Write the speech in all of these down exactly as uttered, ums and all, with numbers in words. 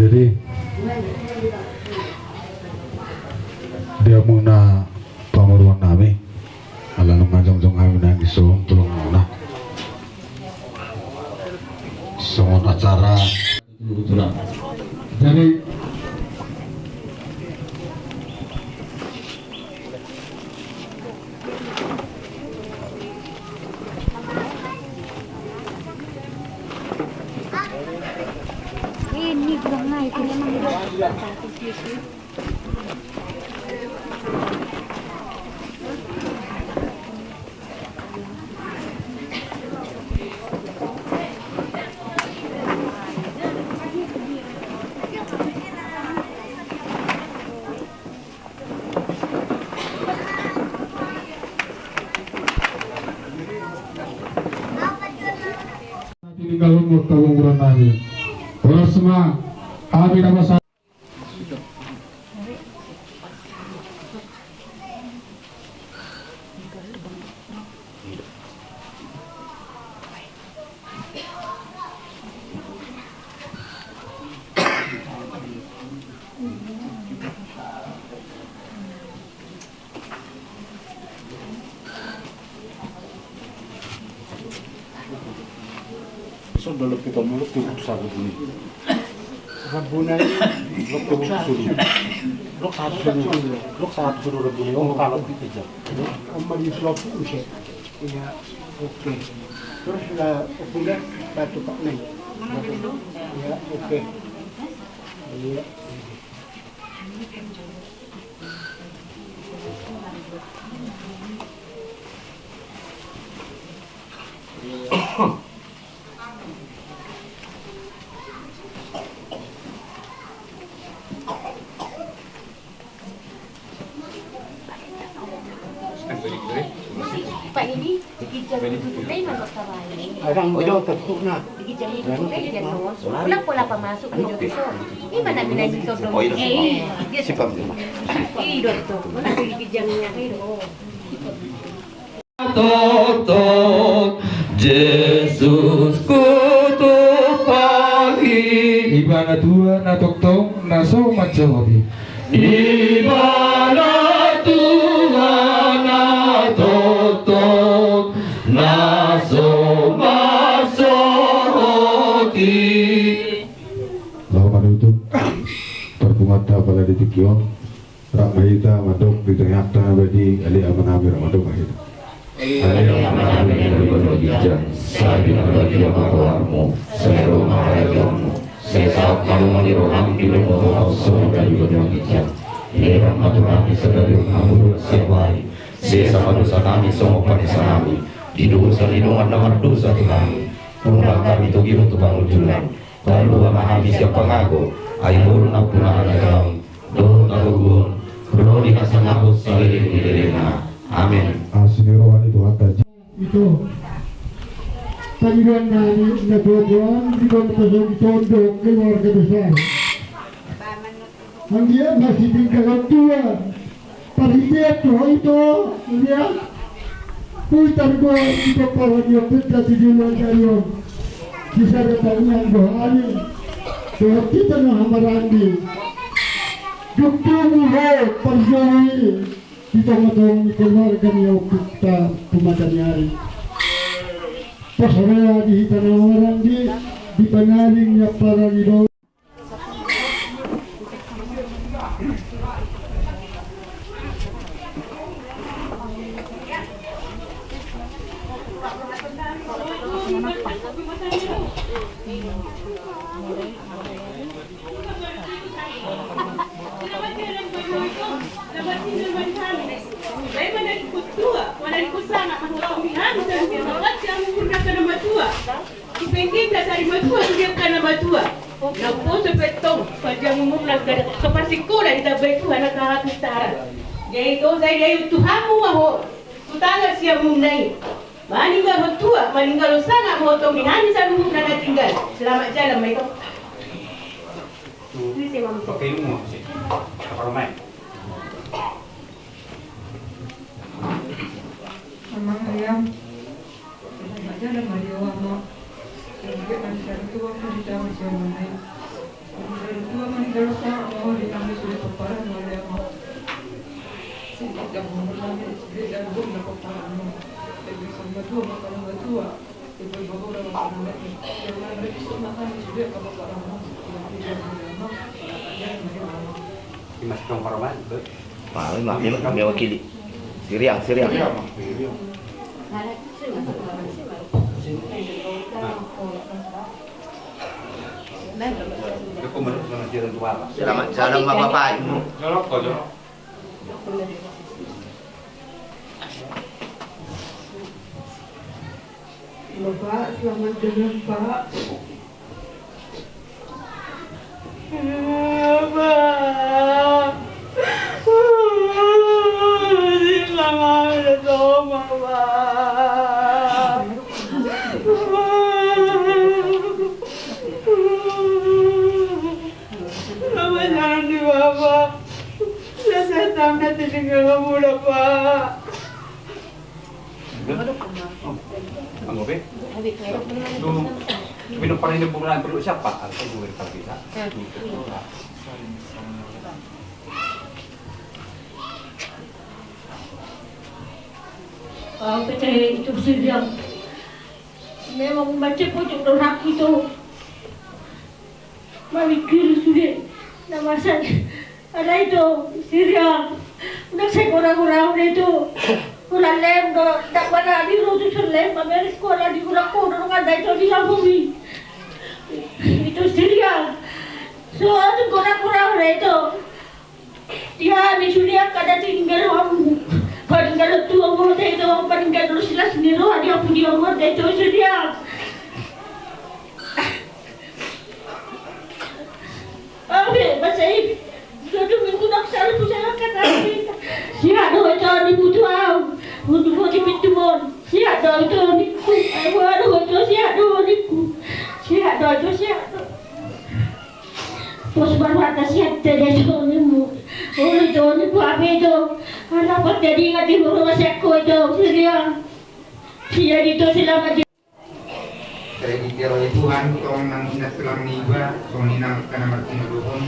Jadi, di hamuna pamoruon nami, ala nunga jongjong hami nangkin songon tulangmuna, songon acara. Jadi, ini kurang naik, ini emang. Tininggalhon ma angka umur nami. Horas ma hami na masa. Son, dolok pitu, dolok pitu, sabu dulu. Rabbuna i. Blok sahat sudu. Blok sahat sudu. Blok sahat sudu Rabbuna i. Oh, kalau di kerja. Om mari suap usia. Iya, oke. Terus sudah oke, batu pak nai. Iya, oke. Iya. Pak, ini di kijang itu kita ini masuk tabai. Orang udah tertuk nah. Di kijang itu kita dia no. Pola pola apa masuk ke dokter. Ini mana mina di dokter. Oh, iya. Iya. Sipam. Iya, dokter. Mana di kijangnya kayak itu. Tongtong Jesus kutumpahi. Ibana tua na tongtong na so mansohoti. Ibana tua na tongtong na so mansohoti. Laho manutup parbunganta pala di tingki on. Rap ma hita mandok di tangiangta na badia, ale Amanami, rap mandok ma hita. Ale Amanami na di banua ginjang, sai pinarbadia ma goarmu, sai ro ma harajaonmu, sai saut ma lomo ni roham di banua tonga on songon na di banua ginjang. Lehon ma tu hami sadari on hangoluan siapari. Sesa ma dosanami songon panesanami di dosa ni dongan na mardosa tu hami. Unang hami togihon tu pangunjunan. Palua ma hami sian pangago, ai Ho do nampuna harajaon dohot hagogoon ro di hasangapon saleleng ni lelengna. Amen. Asi ni roha ni Tuhanta. Ito. Pangidoan nami na tuatua di bangsa on, ito do keluarga besar. Anggiat ma sitingkahon tua. Parhitean tu ho ito, liat. Huitar goar di pomparan ni ompungta di joloan ni ari on. Di sada tangiang do hami dohot hita na hamaranggi. Dung tubu ho parjolo i di tongatonga ni keluarga ni ompungta tu mata ni ari. Pos roha di hita na hamaranggi di panaling ni ampara ni do. Dipengkeng na sari matua tu dia na matua. Naposo pe tong panjang umurna, so parsikola ditambai Tuhan angka hapistara. Jadi ito sai daion tu hamu ma ho tu tangan siamunna i. Maninggalhon tua, maninggalhon sanga ma ho tong di hami saluhutna na tinggal. Selamat jalan ma ito. Pakai ilmu apa sih? Apa rumah? Amang, ayang. Selamat jalan ma di ho, Amang. Selamat jalan ma di ho, Amang. Paling lah, mewakili. Siriang, Siriang. Selamat jalan, Bapak, Ibu. Bapak, selamat jalan, Pak. Bapak. Selamat jalan, Bapak. Selamat jalan di Bapak. Saya sangat tinggal muda, Pak. Anggo pe? Tu, tu pinompar ni boru nami, perlu siapa? Ada saya juga kalau bisa. Au pe tahe, ito Siriang. Memang mancep pocok do raku ito. Mamikiri sude. Na masa. Alai ito Siriang, ndang sai gora-gora au do ito. Holan lem do, ndang bana di ro tu son lem, mamereng ho ala di holan ho do dongan da ito di lambung i. Ito Siriang, so tung gora-gora au do ito. Di hami sude angka na tinggal hamu, paninggal tuamu da ito, paninggal do silas ni roha di hamu di hamu da ito Siriang. Au pe, masa i, dua minggu nang salu tu saya kata. Sihat do ito, dibutuh au. Untuk mau di pintu mon. Sihat do ito, ningku. Au do ito, sihat do, ningku. Sihat do ito, sihat do. Pos baru atas sihat, tidak ito, ningku. Olo ito, ningku, apa ito? Ala pot jadi ingat di rumah sakit ito, Siriang. Sihat ito, selamat. Sai dipiloi Tuhan tong nang inang tulang niba, songon i nang angka na martinodohon.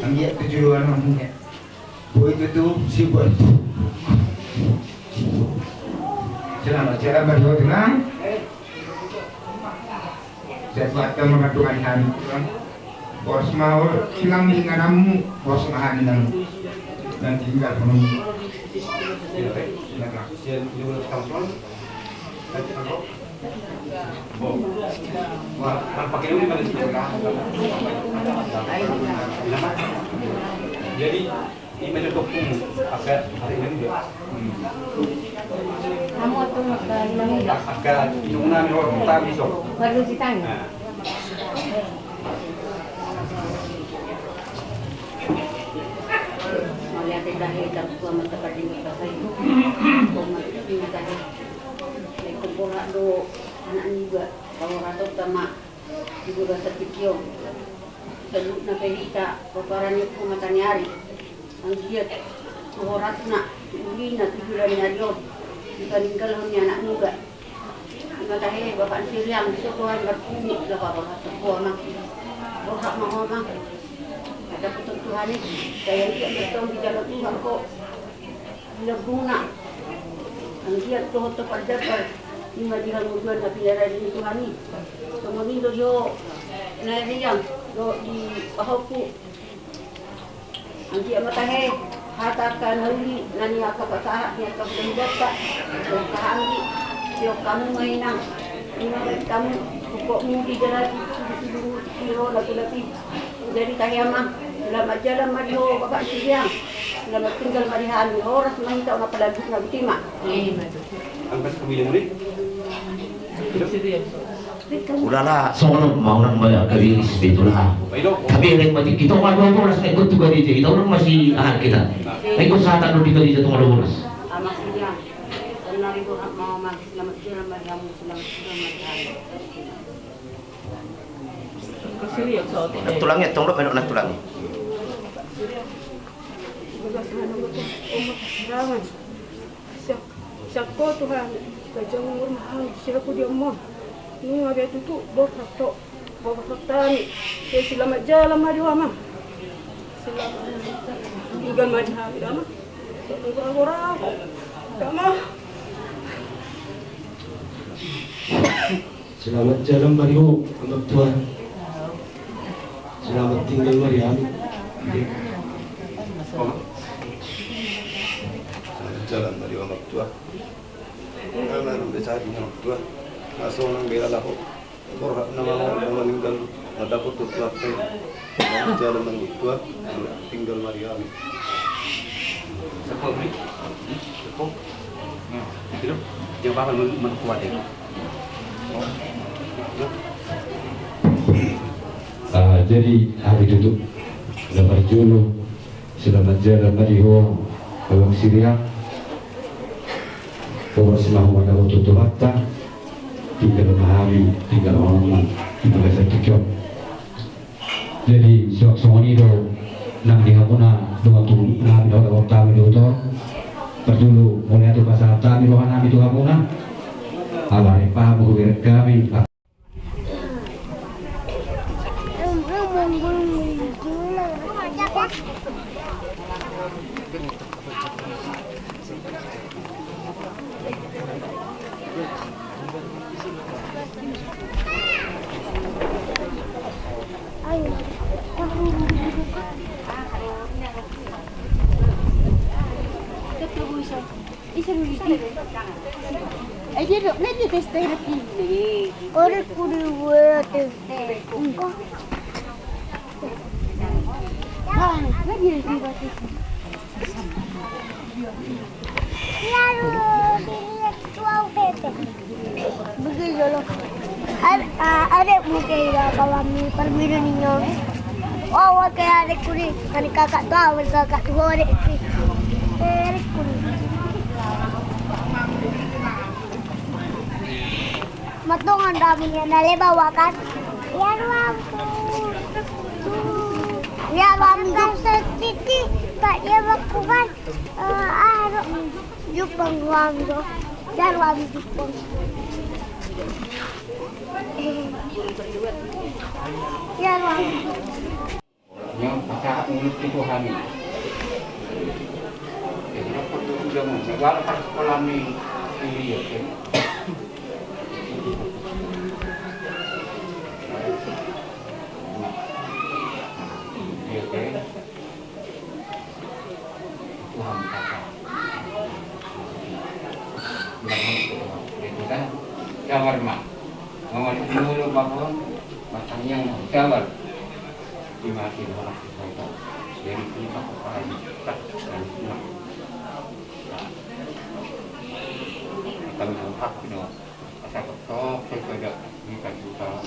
Anggiat tu joloan on hina. Boi tutu, si boi. Selamat, selamat, boi tulang. Sai tuat ma mardomu di hami, tulang. Pos ma ho tulang di ingananmu, pos ma hami nang, nang tinggal kono. Jadi, ima jo tokmu, angka hari ini juga. Kamu atau angka inang muda? Angka inang muda, tapi so. Baru ditanya. Nah. Mauliate tahe, tartua ma tapadingot tahe. Tartua ma tapadingot tahe. Nai kumpul hak do anak niba, pahoratonta ma di bagasan tingki on. Saluhutna pe hita, pomparan ni ompu mata ni ari. Anggiat tu horatna, tu ulina, tu joloan ni ari on, dipaninggalhon ni anak muda. Ima tahe, Bapak Siriang, so Tuhan marpungu, laho borhat ma ho ma. Borhat ma ho ma. Hata putuk Tuhan i, sai anggiat ma tong dijalo Tuhan ho. Di lambungna. Anggiat dohot tu pardatar. Ima di hamu dua na pinarade ni Tuhan i. Songon i do jo na Riang, dohot di pahompu. Anggiat ma tahe, hata angka na uli, na niangka pasahat, niangka hudahudanta, niangka hami, niangka hamu ma inang, ima ma hami, pokokmu di jalan i, di tubumu, di rohana pun napi. Jadi tahe ma, selamat jalan ma di ho, Bapak Siriang, selamat tinggal ma di hami, horas ma hita, unang palanjut na buti ma. Angkas pemilih mulai. Ulala, songon on ma unang ma garis be tulang. Tapi leng ma tingki, ito ma dua bolas na ingkon tu gareja, ito unang ma si aha hita. Na ingkon sahatan do di gareja ito ma dua bolas. Ama Siriang, sonari do hak ma, ma, selamat jalan ma di hamu, selamat jalan ma di hamu. Tulang i, tong do, menok na tulang i. Siriang. Bagas mana betul, umur kasirangan. Siap. Siap ho Tuhan, ganjang umur ma hami, siap ho di hamu. Nunga be tutu, borhat ho, borhat hami. Jadi selamat jalan ma di ho, Amang. Tinggal ma di hami, Dama. Gora-gora. Dama. Selamat jalan ma di ho, Amang Tua. Selamat tinggal ma di hami. Selamat jalan ma di ho, Amang Tua. Aman be sahat ni Amang Tua. Masonang be laho. Borhat nama nama ninggal na dapot tu tuate. Jalan nang tua tinggal ma di hami. Sepo mi. Sepo. Nah, itu dia bakal men- menkuat itu. Ah, jadi hari itu tuh udah berjulu. Selamat jalan ma di ho, Amang Siriang. Horas ma ho mangihut tu Tuhanta. Tinggal ma hami, tinggal ma hami di bagasan tingki on. Jadi, songon i do nang di hamuna, dongan tubu nami na hurang hami di huta on. Parjolo, mauliate pasahat hami roha nami tu hamuna. Ala rap hamu hubereng hami. Ore kuri wete. Begini loh. Ada mungkin ya kawan mi permainan ini. Oh, oke, ada kuri. Kan kakak tua, kakak tua ada. Eh, ada kuri. Matongan dami na lebawa kan. Ya ruang. Ya ruang. Siti, Pak, ya bakukan. Eh, ah, Jupang ruang do. Ya ruang Jupang. Ya ruang. Yang pasahat mulut itu kami. Jadi, apa tu sudah mau negara pas sekolah ni, iya, kan? Iya, kan? Tuhan kata. Itu kan, sabar, Mak. Mama dulu, Bang, Bang. Matang yang sabar. Di mati, Bang. Jadi, kita kepala ini, tak, tak, tak. Kita minta hak, you know. Asa tongtong sai sada hita tu huta on,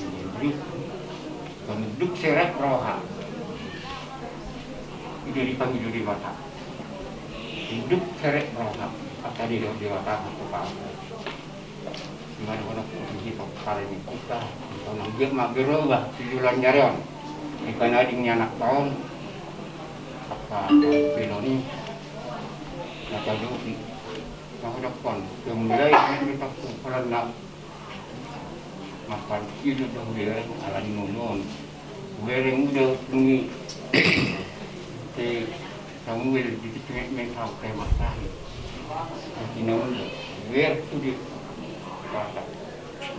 mandok serep roha. Ida di pangido Debata. Mandok serep roha. Asa di Debata hatupa. Di mana mana pun di hita kepala ni kita. Tong dia ma berubah di bulan jari on. Di panading ni anak tong. Apa, apa, peloni. Mata joki. Tahu dapat, yang mulai ini kita kumpulan nak makan ini dah mulai alani nonon. Mulai muda nungi si Samuel di situ main tahu kayak makan. Nanti nonon biar tu di pasar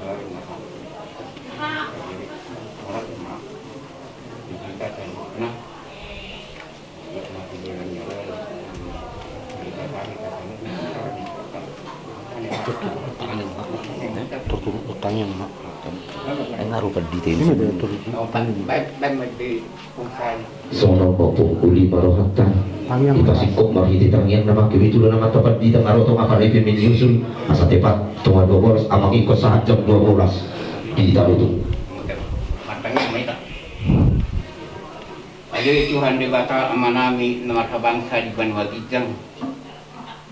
baru makan. Jadi orang cuma di kita tadi nah. Tertutup tangan, Mak. Ai nga rupa di tensi. Songon on ma pungkuli ma rohanta. Dipasingkop marhite tangiang na mangke be tu na mata pandita, nga ro tong apala i pe meniusul asa tepat tonga dua bolas, amang ingkon sahat jam dua bolas di tarutung. Ado Tuhan Debata Amanami na marhabangsa di banua ginjang,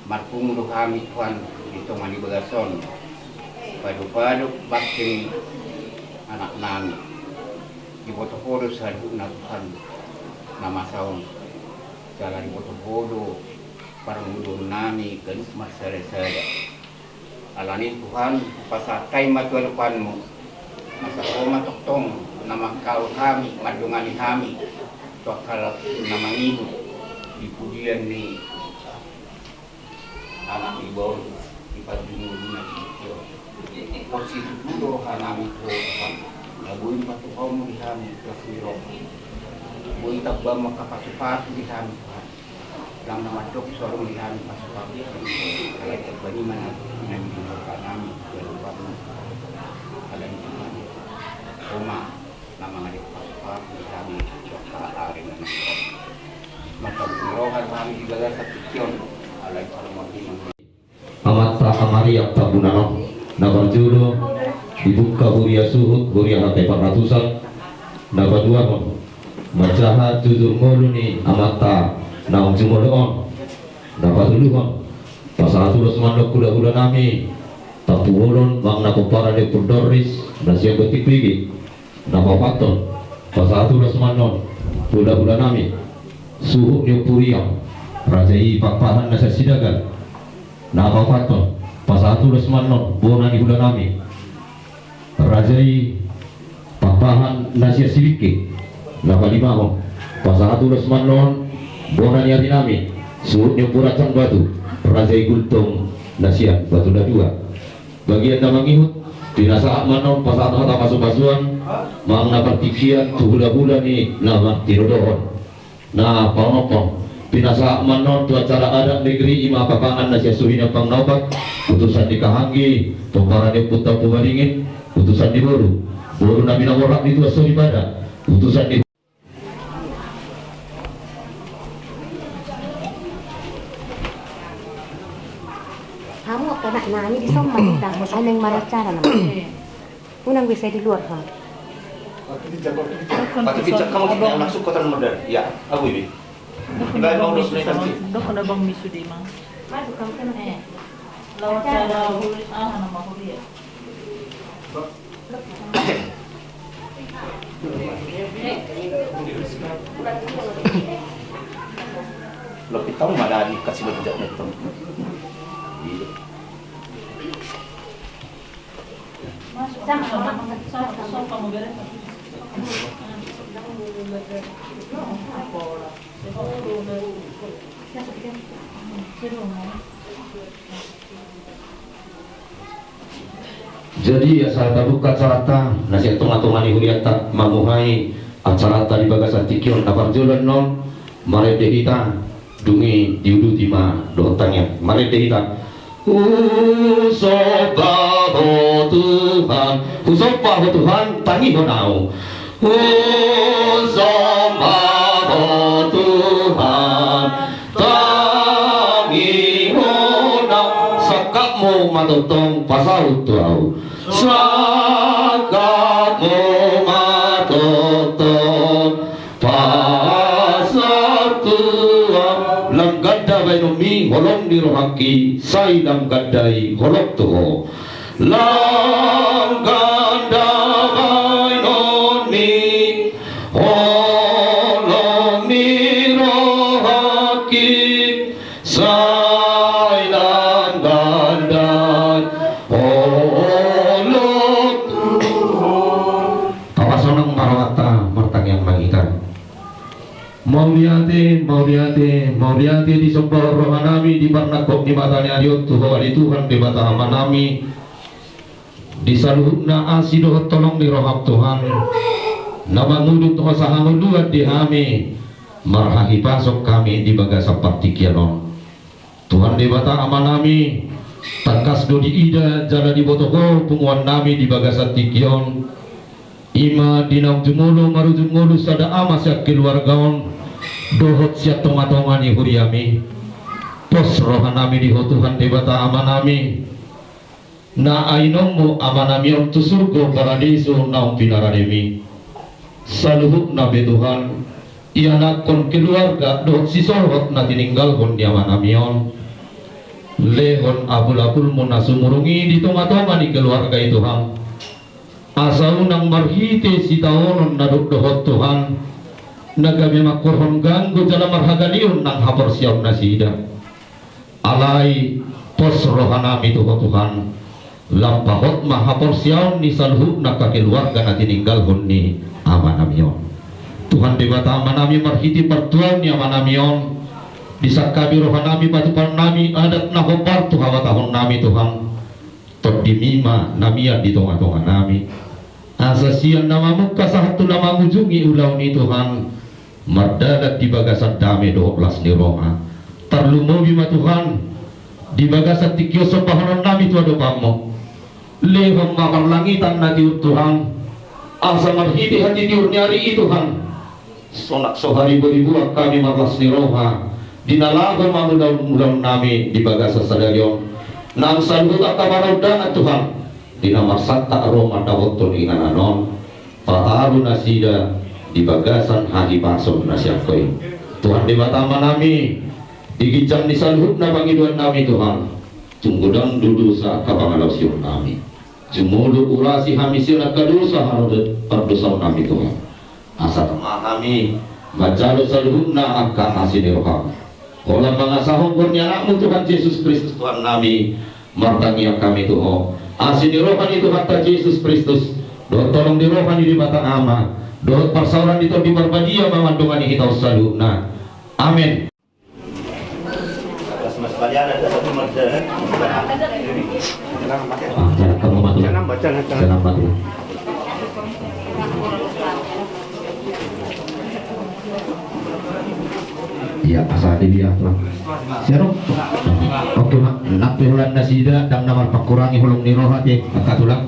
marpungu do hami Tuhan di tonga ni bagas on, pado-pado bangke ni anaknami. Diboto Ho do saluhutna Tuhan na masa on, jala diboto Ho do parngoluonnami ganup marsada-sada. Alani Tuhan, hupasahat hami ma tu adopanMu, asa Ho ma tongtong na mangkaol hami, mandongani hami, Pakalap na mangihut di pudian ni anak ni baoa i, di parjumuluna di tio. Pos situtu do rohanami tu Ho, Tuhan. Na boi patupaonmu di hami, Tuhan. Boi tambahon angka pasupasu di hami, Tuhan. Ndang na mandok so adong di hami pasupasu, alai tambahon ma na, na di rohanami, Tuhan. Alai Tuhan, Ho ma na mangalehon pasupasu di hami, Tuhan. Mantap roha hami di bagasan tingki on, alai Tuhan. Amanta Maria Tambunan on. Na parjolo dibuka huria suhut, huria hata paratusan. Na paduahon, manjaha jujur ngolu ni amanta naung jumolo on. Na patoluhon, pasahat ulos ma annon hulahulanami, Tampubolon manang na pomparan ni Ompu Dorris na sian Bontik Pigi. Na paopathon, pasahat ulos ma annon hulahulanami, suhut ni Ompu Riang, raja i Pakpahan na sian Sidagal. Na paopathon, pasahat ulos ma annon bona ni hulanami, raja i Pakpahan na sian Sibingke. Na palimahon, pasahat ulos ma annon bona ni arinami, suhut ni Ompu Rancang Batu, raja i Gultom na sian Batu Nadua. Bagian na mangihut, pinasahat ma annon pasahat hata pasupasuan manang na partingkian tu hulahula ni na martinodohon. Na paonomhon, pinasahat ma annon tu acara adat negeri, i ma papangan na sian suhi ni ampang na opat, utusan ni kahanggi, pomparan ni Ompu Tampubolon, utusan ni boru, boru na binaborhat ni tuan soripada, utusan ni Hamu, anak nami, di son ma hita, ai naeng maracara nama. Unang bisa di luar, ha. Waktu bijak, kamu langsung kota nomor dari. Ya, aku ini. Dok na bang misu di mang. Eh, lawan cara hulis, ah, nama hulis. Lopi tong ma dadi kasih lopi jak metong. Sama, sama, sama, sama, kamu beres. Jadi asa tabuka acaranta na sian tongatonga ni hurianta, mamuhai acaranta di bagasan tingki on. Na parjolo annon, marende hita, dung i diuduti ma dohot tangiang. Marende hita. Husomba Ho Tuhan, husomba Ho Tuhan, tangihon ahu. Husomba Ho Tuhan, tangihon ahu. Sangkapmu ma tongtong pasaut tu ahu. Sangkapmu ma tongtong pasaut tu ahu. Lang ganda baenonmi, holong ni rohangki, sai lang ganda i holong tu ho. Lang ganda baenonmi, holong ni rohangki, sai lang ganda i holong tu ho. Tapasonang ma rohanta, martangiang ma hita. Mauliate, mauliate, mauliate, disombahon rohanami di parnangkok ni mata ni ari on tu Ho ale Tuhan Debata Amanami. Di saluhutna asi dohot holong ni roham Tuhan, na mangudut hosa hangoluan di hami, marhahipason hami di bagasan partingkian on. Tuhan Debata Amanami, tangkas do diida jala diboto Ho punguannami di bagasan tingki on. I ma di naung jumolo marujung ngolu sada ama sian keluarga on dohot sian tongatonga ni huriami. Pos rohanami di Ho Tuhan Debata Amanami, na ainonmu amanami on tu surgo paradiso naung pinarademi. Saluhutna be Tuhan, ianakhon, keluarga dohot sisorhot na tininggalhon ni amanami on, lehon apulapulmu na sumurung i di tongatonga ni keluarga i Tuhan. Asa unang marhite sitaonon na dokdok on Tuhan, na gabe mangkorhon ganggu jala marhagalion nang haporseaon nasida. Alai pos rohanami tu Ho Tuhan, lam pahot ma haporseaon ni saluhutna angka keluarga na tininggalhon ni amanami on. Tuhan Debata Amanami, marhite partuaon ni Amanami on, disangkapi rohanami, patupaonnami adat na hombar tu habatahonnami, Tuhan. Tondimi ma na mian di tongatonganami, asa sian na mamungka sahat tu na mangujungi ulaon i, Tuhan, mardalan di bagasan dame dohot las ni roha. Tarlumobi ma, Tuhan, di bagasan tingki on sombahononnami tu adopanMu. Lehon ma parlangitan na tiur, Tuhan, asa marhite hatitiur ni ari i, Tuhan, sonang so hariboriboan hami marlas ni roha di na laho mangulahon ulaonnami di bagasan sadari on. Nang saluhut angka parundanan, Tuhan, di na marsantak ro mandapothon inganan on, pataru nasida di bagasan hahipason na sian Ho i. Tuhan Debata Amanami, di ginjang ni saluhutna pangidoannami, Tuhan, tung godang do dosa angka pangalaosionnami. Jumolo urasi hami sian angka dosa haroda pardosaonnami, Tuhan. Asa tama hami manjalo saluhutna angka asi ni rohaM. Holan mangasahon goar ni AnakMu, Tuhan Jesus Kristus, Tuhannami, martangiang hami tu Ho. Asi ni roha ni Tuhanta Jesus Kristus, dohot holong ni roha ni Debata Ama, dohot parsaoran ni Tondi Parbadia ma mandongani hita on saluhutna. Amen. Ia, asa di dia, Tulang. Siap, Tulang? Oke, Mak. Nang pe holan nasida ndang na marpangkurangi holong ni roha, te, angka Tulang.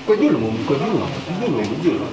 Kau dulu, mau kau dulu, kau dulu, kau dulu.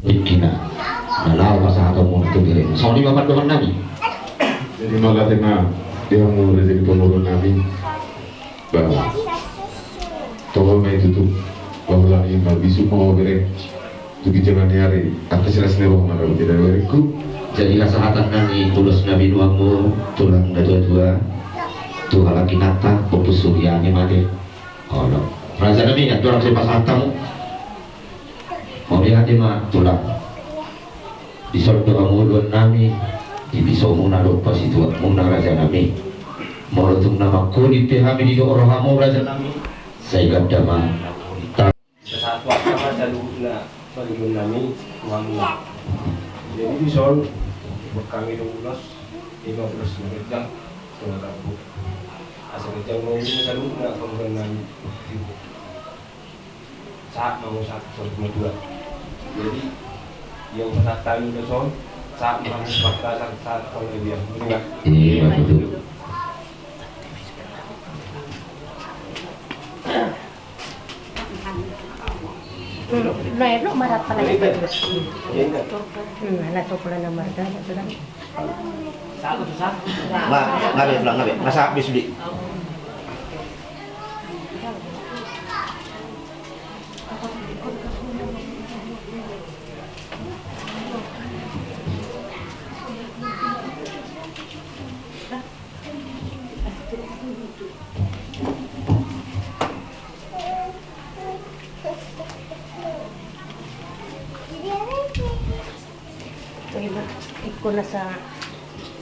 Tingkina na laho pasahatonmuna tu bere. Songon i ma pandohannami. Jadi mauliate ma di hamu raja ni pamoruonnami. Bah, toho ma i tutu. Bah, holan i ma bisuk ma ho bere. Tu ginjang ni ari, angka silas ni roha ma rau di daerahku. Jadi hasahatan nami tu las na binoanmu, Tulang natuatua, tu halak inanta, Ompu Suryani ma di. Olo. Rajanami, andorang so pasahat hamu. Mauliate ma, Tulang. Dison do hangoluannami, dipisomuna dohot pasituakmuna, rajanami. Molo tung na mangkolit pe hami didok rohamu, rajanami, sai ganda ma. Satu angka ma saluhutna pangidoannami tu hamuna. Jadi dison, buat hami do ulos, ima ulos na ganjang, ulos na rambu. Asa ganjang ma umurmu saluhutna pangidoannami. Sahat ma hamu sahat tu saur matua. Jadi, ia pasahat hami dison, sahat ma hamu sahat, sahat, sahat panggabean. Betul nggak? Iya, betul. Lo, lo, marata lagi. Hmm, anak sekolah nomor tiga, sudah. Nga, nga be, tulang, nga be. Masa habis beli. Ima, ingkon asa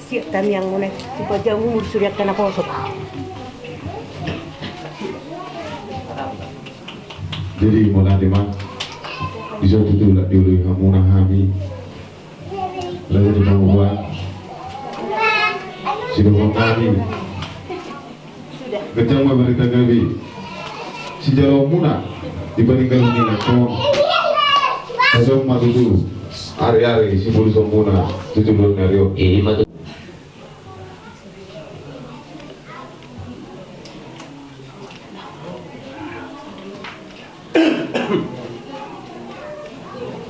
siap tangiangmuna, supaya umur sude angka naposo. Jadi, mauliate ma. Di son tutu, dioloi hamuna hami. Raja ni Pamoruan. Sidohononnami. Ganjang ma barita gabe sijaloonmuna di paninggalan ni nangkin on. Asa ma tutu ari-ari sibolusonmuna tu joloan ni ari on. Ima tutu.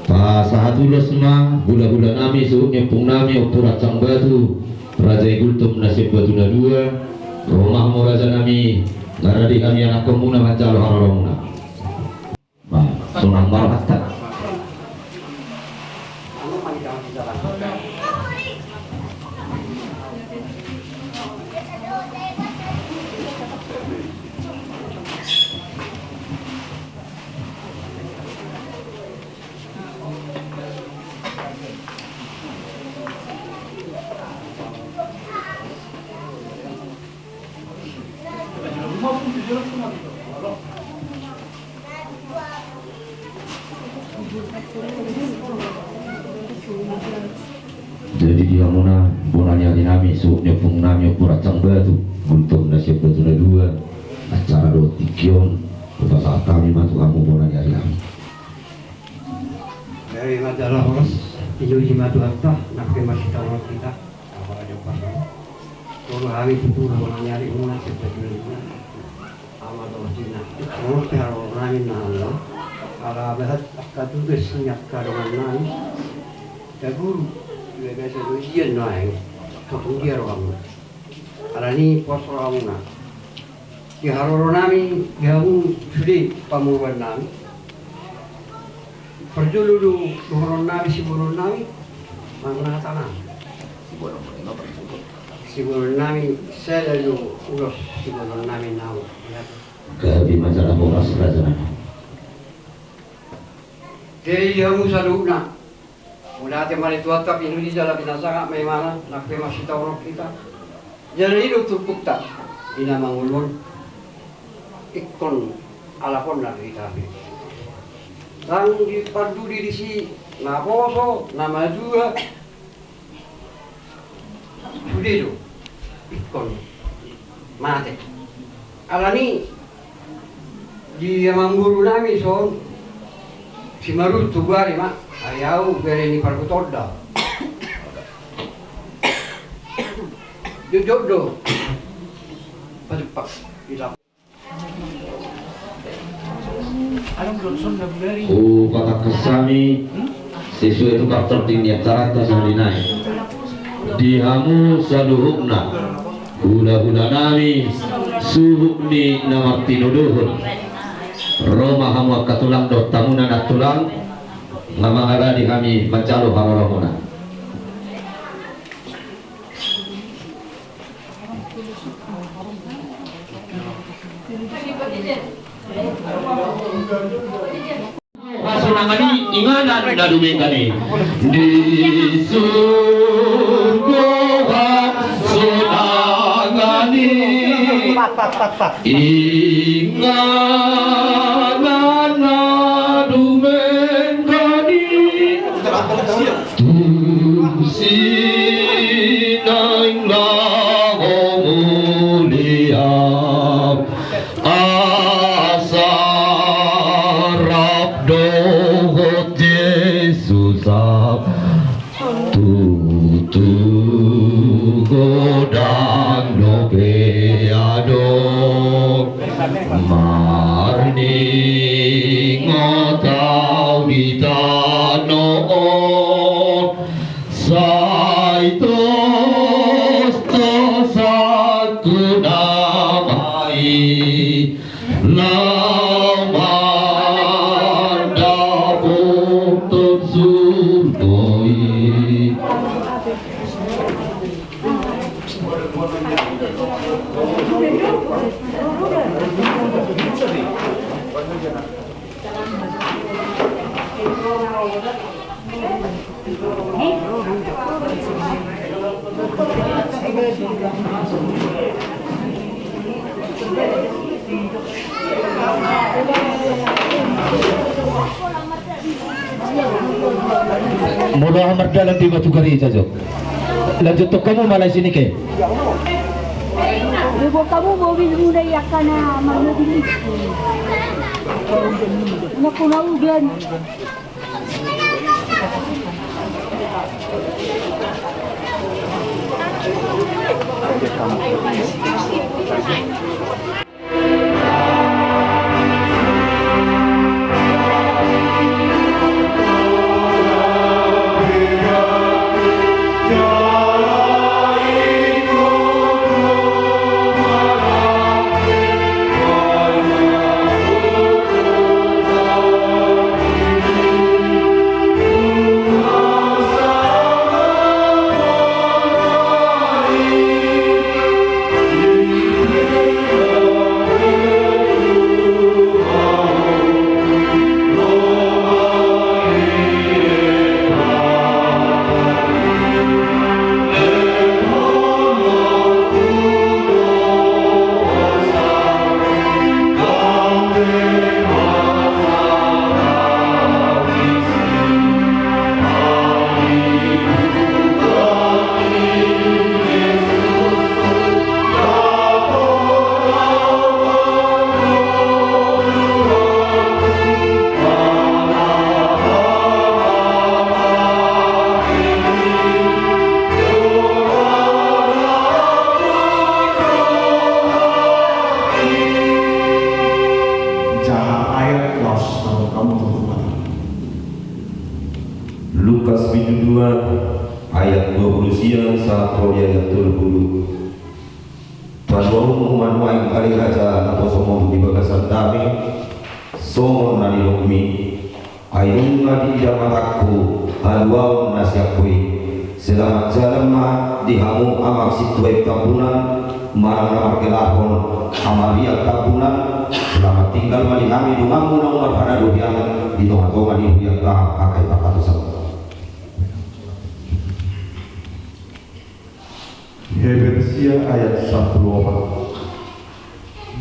Pasahat ulos ma hula-hulanami, suhut ni ompungnami Ompu Rancang Batu, Raja i Gultom na sian Batu na dua. Ro ma hamu rajanami, nga rade hami anakkonmuna manjalo haroromuna. Ba, sonang ma rohanta. Jadi di hamuna bona ni arinami, suhut ni ompungnami Ompu Rancang Batu, Gultom na sian Batu na dua, acara dohot tingki on hupasahat hami ma tu hamu bona ni arinami. Gabe ma jala horas, pinuji ma Tuhanta, nang pe masitaonon hita. Apala jompa so tolu hami tutu na bona ni arimuna sian Batu na dua. Ama dohot ina, ingkon pe haroro nami na halo. Ala bahat angka tugas ni angka dongannami. Taguru, iba biasa do idian nuaeng. Tongtong dia rohamuna. Alani pos rohamuna. Di haroronami, di hamu sude pamoruannami. Parjolo do dohononnami, siboanonnami, manang hatanami. Siboanonnami, sada do ulos siboanonnami na hau. Gabe ma jala horas rajanami. Jadi di hamu saluhutna. Mauliate ma di Tuhanta, pinuji jala pinasangap ma Ibana, nang pe masitaonon hita. Jala i do turpukta di na mangolu on. Ingkon alaponna do hita be. Ndang dipanduli disi naposo, na matua. Sude do ingkon mate. Alani di amangborunami son, si Marut tu bari ma, ai au bere ni parhutonda. Jotjot do pajupak di lapo. Hupatangkas hami sesuai tu kartording ni acaranta songon i nai. Di hamu saluhutna, hulahulanami, suhut ni na martinodohon. Ro ma hamu angka tulang dohot hamuna nantulang, nga mangarade hami manjalo haroromuna. Hasonangan i inganan na dumenggan i. Di surgo hasonangan i. Inganan na dumenggan i. Tu si naeng na ho mulia. Asa rap dohot Jesus am. Tutu godang dope adong. Marningot au di tano on, sai tos-tos angku na baen, laho mandapothon surgo i. Molo aha mardalan di batu gareja jo. Lanjuthon hamu ma lae sini ke. Bebo hamu mobilmuna i angka na marmobil i. Anak kona udan. Jaha ayat laos tau kamu tutupan. Lukas bindu dua ayat dua puluh sia sahat ro di ayat tolu pulu. Paluahonmu ma nuaeng ale raja naposongom di bagasan dame, songon na nidokmi. Ai nunga diida matangku haluaon na sian ho i. Selamat jalan ma di hamu amang sintua i Tambunan, manang na margelarhon Amariang Tambunan. Selamat tinggal ma di hami donganmu na umar hana dohian di tonga-tonga ni huria ta angka i pakatusan. Heber sia ayat sampulu opat.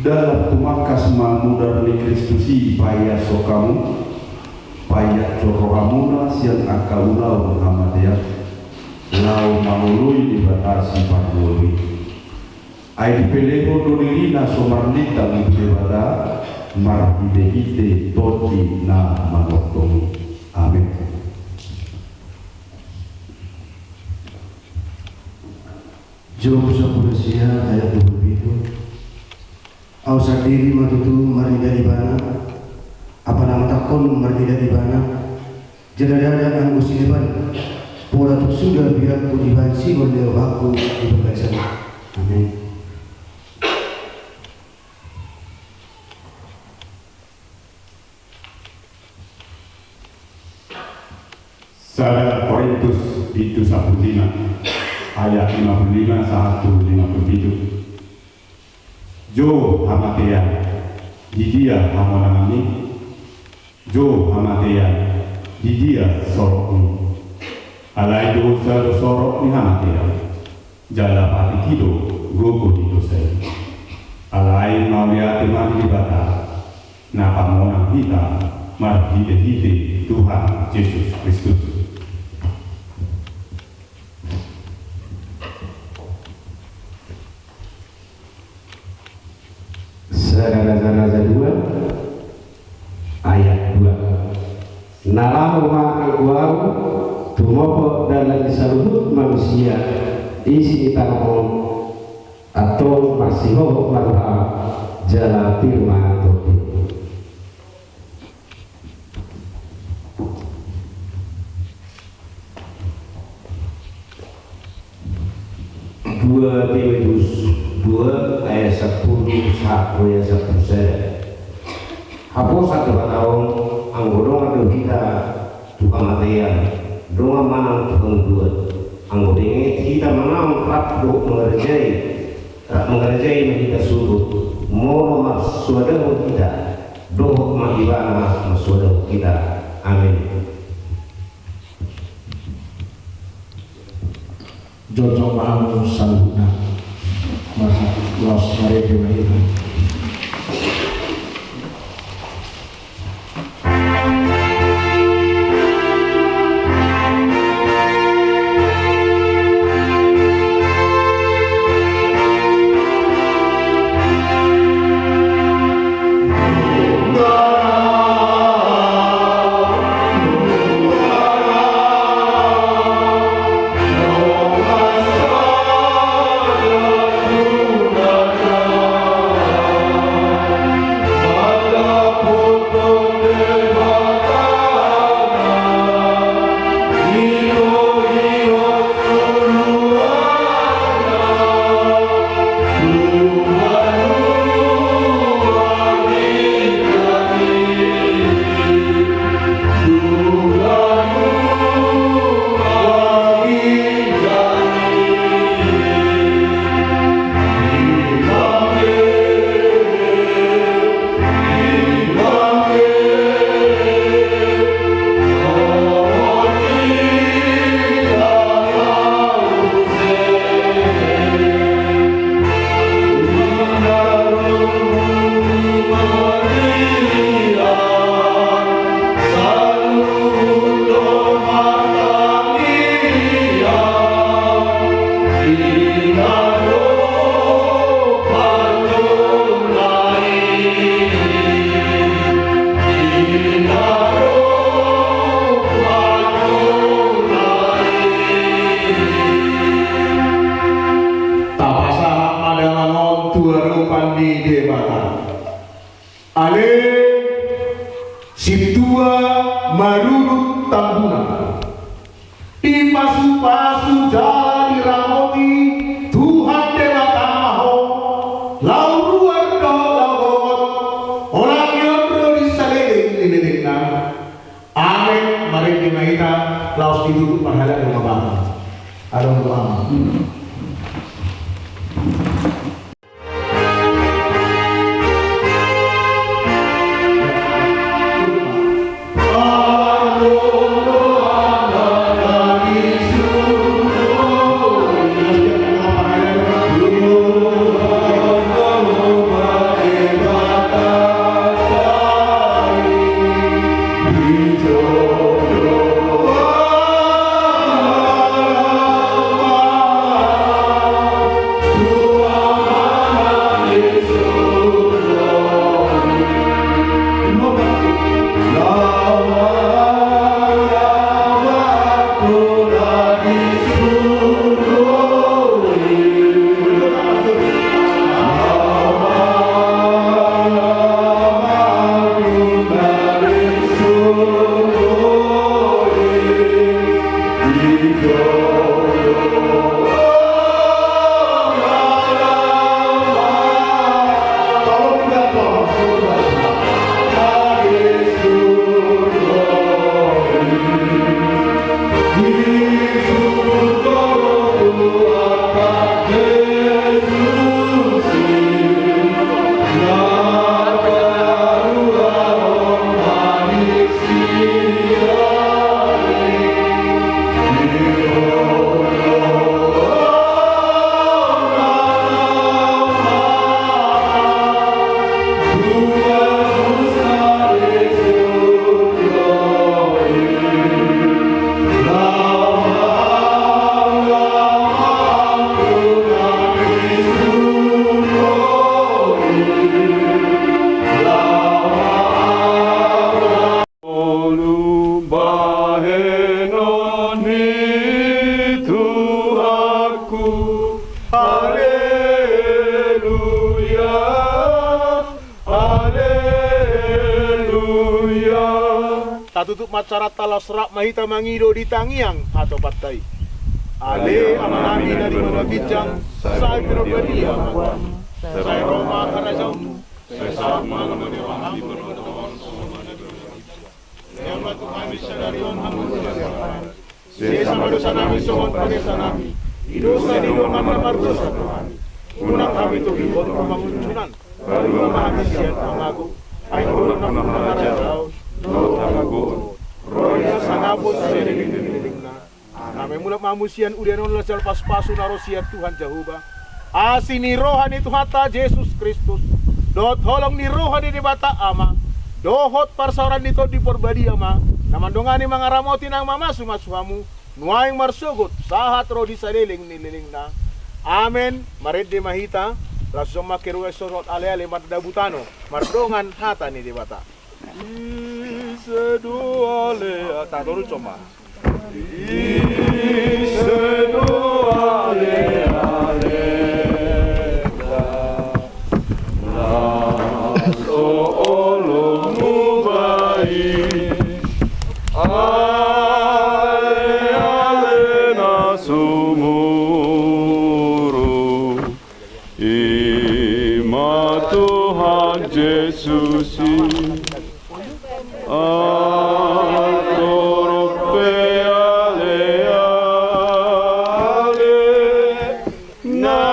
Dalan tumangkas ma mudar ni Kristus i paiashon hamu, paiashon rohamuna sian angka ulaon hamatean, laho mangoloi Debata Siparngolu i. Ai dipelehon do dirina so marlintang tu Debata, marhite-hite Tondi na manongtong i. Amen. Job sampulu sia ayat dua pulu pitu. Ahu sandiri ma tutu marnida Ibana, apa na matangkon marnida Ibana, jala ndada anggo sileban, pola tung suda biakku dibahen sihol ni rohangku di bagasan. Amen. Sada Korintus bindu sampulu lima ayat lima pulu lima sahat tu lima pulu pitu. Jo hamatean, di dia hamonanganmi? Jo hamatean, di dia sorokmi? Alai dosa do sorok ni hamatean. Jala patiti do gogo ni dosa i. Alai mauliate ma di Debata, na pamonang hita marhite-hite Tuhan Jesus Kristus. Sada Raja-raja dua ayat dua. Na laho ma anggo ahu tumopot dalan ni saluhut manusia isi ni tano on, antong marsihohot ma roham, Jala firman Tuhan. Dua Timotius dua ayat sampulu sahat tu ayat sampulu sada. Haposan Debata on, anggo dongan do hita tu hamatean, dongan ma nang tu pangunduan. Anggo benget hita manaon rap dohot mangarajai, rap mangarajai ma hita suhut, molo marsoadahon hita, dohot ma Ibana marsoadahon hita. Amin. Jongjong ma hamu saluhutna. Marhite laos marende ma hita. Tapasahat ma damang on tu adopan ni Debata. Ale sintua marudut tambuna. Dipasupasu jala diramoti Tuhan Debata ma ho, laho ruar dohot laho gongot, holan i on do di saleleng ni lelengna. Amen. Marende ma hita, laos ditutup parhalado ma banta. Adong do ama. Olo bahenon ni Tuhanku, haleluya. Tutup ma acaranta, laos rap ma hita mangido di tangiang hatopanta i. Ale Amanami na di banua ginjang, sai pinarbadia ma goarMu, sai ro ma harajaonMu, sai saut ma lomo ni rohaM di banua tonga on songon na di banua ginjang. Lehon ma tu hami sadari on hangoluan siapari. Sesa ma dosanami songon panesanami di dosa ni dongan na mardosa tu hami. Unang hami togihon tu pangunjunan. Palua ma hami sian pangago. Ai Ho do nampuna harajaon, dohot hagogoon, ro di hasangapon saleleng ni lelengna. Amen. Mulak ma hamu sian ulaon on, laos jalo pasupasu na ro sian Tuhan Jahowa, asi ni roha ni Tuhanta Jesus Kristus, dohot holong ni roha ni Debata Ama, dohot parsaoran ni Tondi Parbadia ma na mandongani, mangaramoti nang mamasumasu hamu nuaeng marsogot sahat ro di saleleng ni lelengna. Amen. Marende ma hita, laos jongjong ma kerueon, sogot, aleale, mandabut tano mardongan hata ni Debata. Ise do ale, ah, tano ro coma. Ise do aleale, na so olo mubai, aleale na sumurung, i ma Tuhan Jesus i. Andorang pe aleale na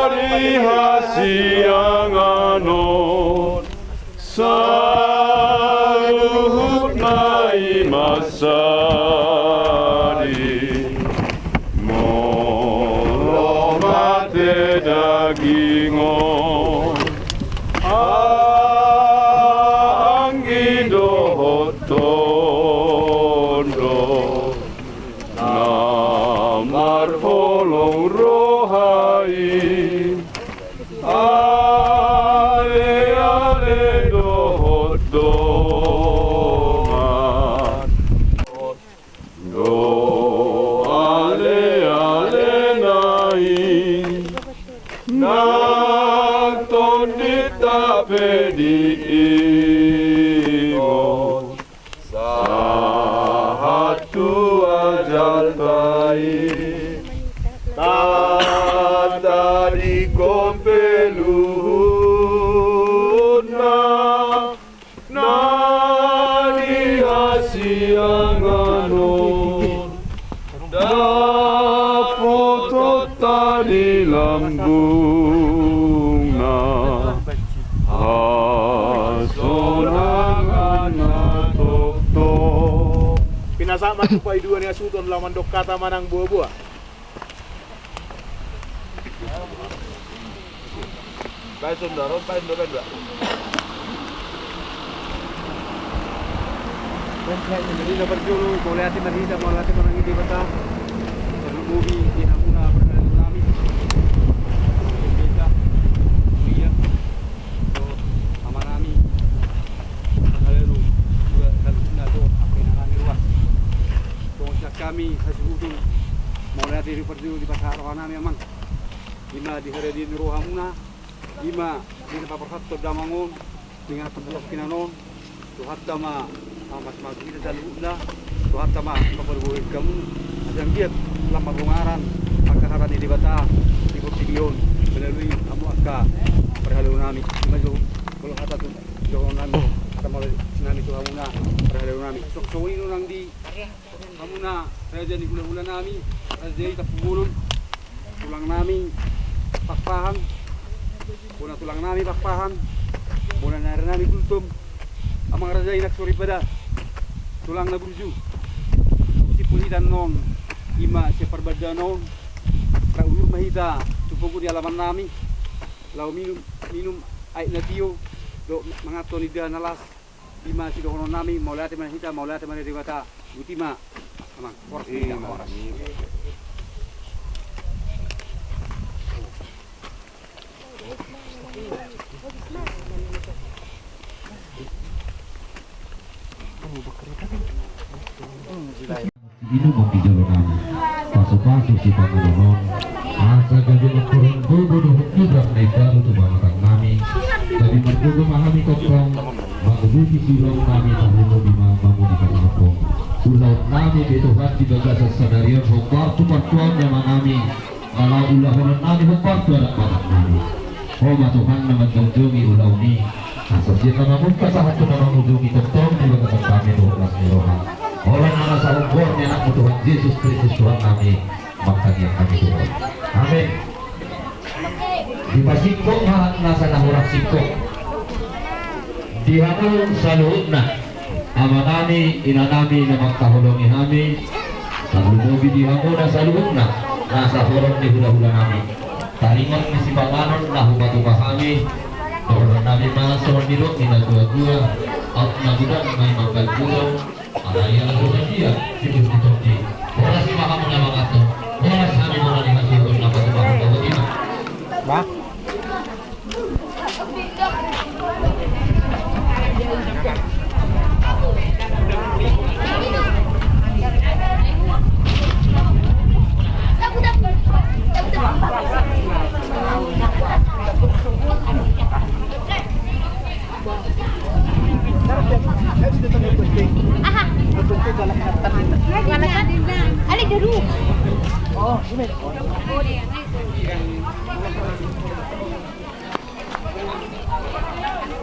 di hasiangan on, saluhutna i ma sadi. Molo mate daging on, anggi dohot tondi na marholong roha i, aleale dohot dongan, do aleale na i, nang tondinta pe diingot sahat tu ajalta i. Tatadingkon pe luhutna na di hasiangan on, dapotonta di lambungna hasonangan na tongtong. Pinasahat ma tu paidua ni hasuhuton laho mandok hata manang boaboa. Baen sondaron, baen do, baen do. Baen, baen, jadi na parjolo, mauliate ma di hita, mauliate ma di Debata. Saluhut lobi di hamuna parhalado nami. Debata, Maria, dohot amanami. Parhalado, dohot saluhutna, dohot angka inanami ruas. Songon sian hami hasuhuton, mauliate do parjolo dipasahat rohanami, Amang. I ma di haradian ni rohamuna, i ma di na paborhathon damang on, di na paborhathon hinan on, Tuhanta ma, ma, mas, mas, hita saluhutna, Tuhanta ma, ma parbohit hamu, asa anggiat lam marbongaran angka hata ni Debata di portibi on, melalui hamu angka parhalado nami, i ma jo, molo hata tu, jo nami, hata molo nami tu hamuna, parhalado nami. So, so, i nang di hamuna raja ni hulahula nami, raja i Tampubolon, tulang nami Pakpahan, bona tulang nami Pakpahan, bona nari nami Gultom, amang raja i nang soripada, tulang na burju, sipun hita non, i ma sian parbadaan on, rap udur ma hita, tu pogu ni alaman nami, laho minum, minum aek na tio, dohot mangan indahan na las, i ma sidohonon nami, mauliate ma di hita, mauliate ma di Debata, boti ma, Amang, horas ma di hita, horas. Inumon di jolo nami. Pasupasu sipanganon on, asa gabe mangkorhon gogo dohot gibang na imbaru tu pamatang nami. Gabe margogo ma hami tongtong, Manguduti siulaon nami, tarlumobi ma mamuji ma Ho. Ulaon nami be Tuhan di bagasan sadari on, hombar tu partuaon ni Amanami, na laho ulahonon nami hombar tu adat Batak nami. Ho ma Tuhan na manjongjongi ulaon i, asa sian na mamungka sahat tu na mangujungi, tongtong di bagasan hami tu las ni roha. Holan na rasa umur ni Anakmu Tuhan Jesus Kristus Tuhan nami, mangkaningothon hami Tuhan. Amin. Dipasingkop ma nasa na hurang singkop di hamu saluhutna, amanami, inanami na mangkaholongi hami, tarlumobi di hamuna saluhutna nasa horong ni hulahula nami. Taringot ni sipanganon na hupatupa hami, dohonon nami ma songon nidok ni natuatua: Aut na godang ma i mangkali godang, alai ala so sadia titik-titik. Horas ma hamu na manganhon, horas hami bona ni hasuhuton na patupahon na boti ma. Bah. Aha. Mana tadi? Ada jeruk. Oh, ini.